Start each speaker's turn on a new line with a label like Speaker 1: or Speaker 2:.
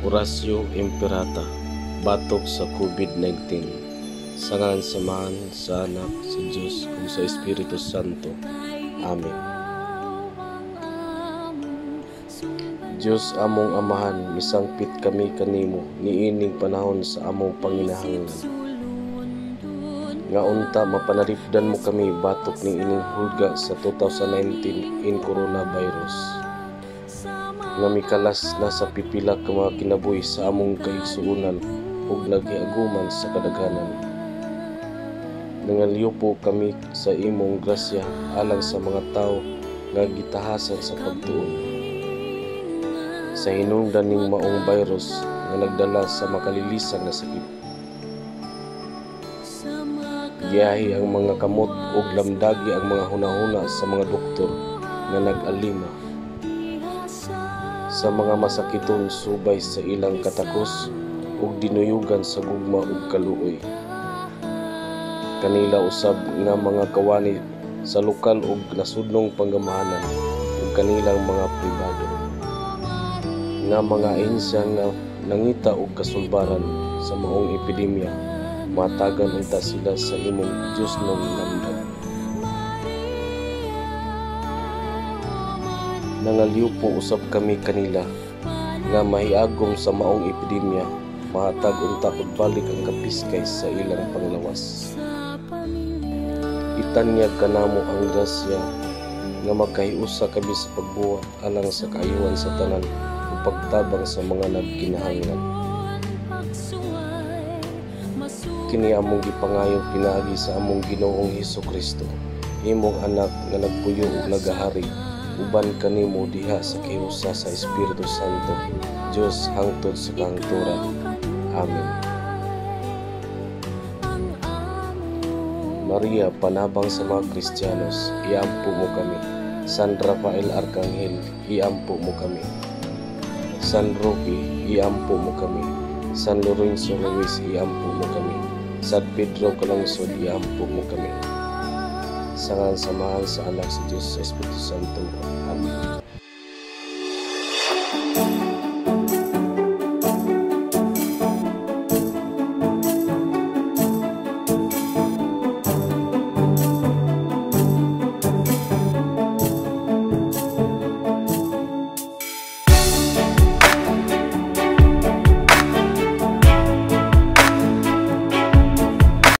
Speaker 1: Oratio Imperata batok sa COVID-19. Sa ngalan sa Amahan, sa Anak, sa Dios ug sa Espiritu Santo. Amen. Dios among Amahan, misangpit kami kanimo niining panahon sa among panginahanglan. Nga unta mapanalipdan mo kami batok niining hulga sa 2019 in coronavirus. Nga mikalas na sa pipila ka mga kinabuhi sa among kaigsuonan ug naghiaguman sa kadaghanan. Nangalyupo kami sa imong grasya alang sa mga tawo nga gitahasan sa pagtuon. Sa hinungdan ning maong virus nga nagdala sa makalilisan nga sakit. Giyahi ang mga kamot ug lamdagi ang mga hunahuna sa mga doktor nga nag-alima sa mga masakiton subay sa ilang katakos ug dinuyugan sa gugma ug kaluoy. Kanila usab nga mga kawani sa lokal ug nasudnong panggamhanan ug kanilang mga pribado. Nga mga ahensya nga nangita og kasulbaran sa maong epidemya, mahatagan unta sila sa imong Diosnong lamdag. Nangalyupo usab kami kanila nga mahiagom sa maong epidemya, mahatag unta og balik ang kapiskay sa ilang panglawas. Itanyag kanamo ang grasya nga magkahiusa kami sa pagbuhat alang sa kaayohan sa tanan ug pagtabang sa mga nagkinahanglan. Kini among gipangayo pinaagi sa among Ginoong Hesus Kristo, imong anak nga nagpuyo ug nagahari uban kanimo diha sa kahiusa sa Espiritu Santo, Dios hangtod sa kahangturan. Amen. Maria, panabang sa mga Kristiyanos, iampo mo kami. San Rafael Arkanghel, iampo mo kami. San Roque, iampo mo kami. San Lorenzo Ruiz, iampo mo kami. San Pedro Calungsod, iampo mo kami. Sa ngalan sa Amahan, sa Anak, sa Diyos, sa Espiritu Santo. Amen.